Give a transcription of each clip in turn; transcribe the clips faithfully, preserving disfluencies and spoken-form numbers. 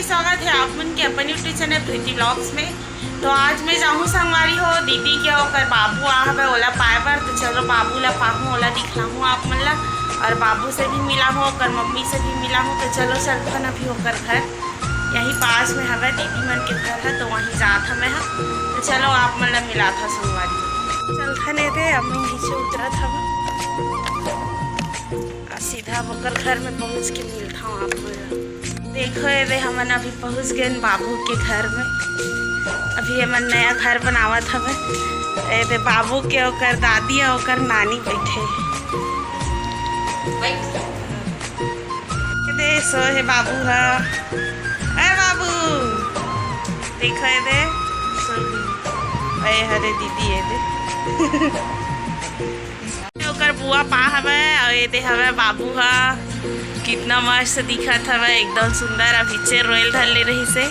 स्वागत हे आप मन के अपन YouTube चैनल प्रीति व्लॉग्स में। तो आज मैं जाहूँ संगवारी हो, दीदी के ओकर बाबू आ हवे, ओला पाए बर। तो चलो बाबू ला पाहूँ, ओला दिखलाहूँ आप मन ला, और बाबू से भी मिलाहूँ, ओकर मम्मी से भी मिलाहूँ। तो चलो चलथन अभी ओकर घर, यही पास में हवे दीदी मन के घर हे, तो वहीं जात हवे हम। तो चलो आप मन ला मिलाथन संगवारी हो। चलथन एदे, अब मैं नीचे उतरत हवे। आ सीधा ओकर घर में पहुँच के मिलत हूँ आप मन ला। देखो एदे, हमन अभी पहुँच गए बाबू के घर में। अभी हमन नया घर बनावत हवे। एदे बाबू के ओकर दादी अउ ओकर नानी बैठे। एदे सो हे बाबू हा। ए बाबू, देखो एदे, सो हे। ए हरे दीदी एदे। ओकर बुआ पा हवय, अउ एदे हवय बाबू ह। कितना मस्त दिखत हवय, एकदम सुंदर। अभी चेर रोयल धर ले रहिस हे।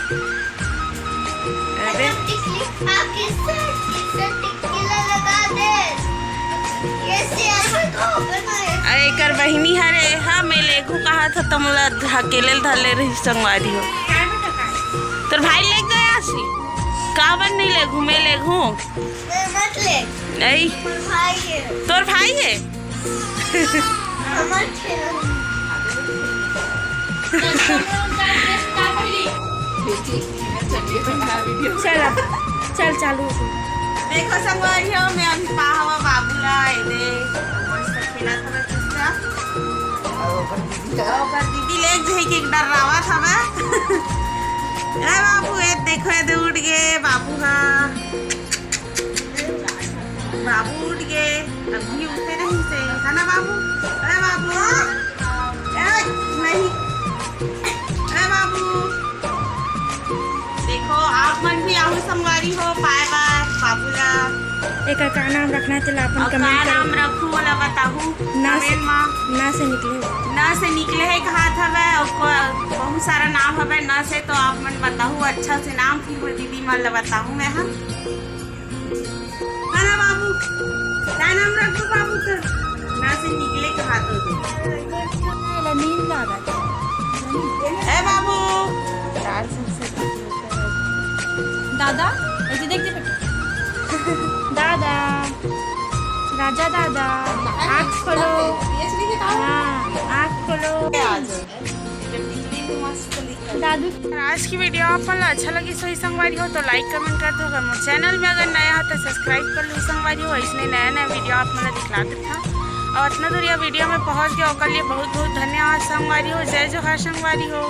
अरे। टिकली खा के सर, सर टिकली लगा दे। ये शेर में तो होकर मारे। अरे, एकर बहिनी हरे, हाँ, मैं लेगू कहा था, त मोला अकेले धर ले रहिस संगवारी हो। तोर भाई ले गया सी? काबर नहीं लेगू, मैं लेगू। मैं मत ले। नहीं। तोर भाई है। तोर भाई है? हमर खेल। चल अब, चल चालू हो। देखो संगवारी हो, मैं अभी पा हवा बाबू ला, एदे मस्त खेलत हवे चुपचाप। अउ ओकर दीदी ला, ओकर दीदी ले एक झई के डर्रावत हवे। ए बाबू, ए देखो, एदे उठ गे बाबू हा। बाबू उठ गे, अभी उठे नहीं से, है ना बाबू? अरे बाबू, ए, नहीं, अरे बाबू, देखो आप मन भी आहू संगवारी हो, पाए बाय बाबू ला। एकर का नाम रखना तेला अपन अउ comment का नाम करो। रखू, ओला बताहू ना से, comment मा। ना से निकले। ना से निकले हे कहात हवे, अउ को-, बहुत सारा नाम हवे ना से, तो आप मन बताहू अच्छा से नाम, फिर वो दीदी मन ला बताहू मैं, हाँ। है ना बाबू? का नाम रखबो बाबू तोर? ना से निकले कहात हो तो। एला नींद लागत हे। ए बाबू। दादा, ऐसे देख दे बेटा। दादा, राजा दादा, आँख खोलो। हाँ, आँख खोलो। दादू। अगर आज की video आप मन ला अच्छा लगिस होही संगवारी हो तो like comment कर दो। अगर मोर channel में अगर नया हो तो subscribe कर लो संगवारी हो, अइसने नया नया video आप मन ला दिखला देथन। अउ अतना दूर ये video में पहुँच गया ओकर लिए बहुत बहुत धन्यवाद संगवारी हो। जय जोहार संगवारी हो।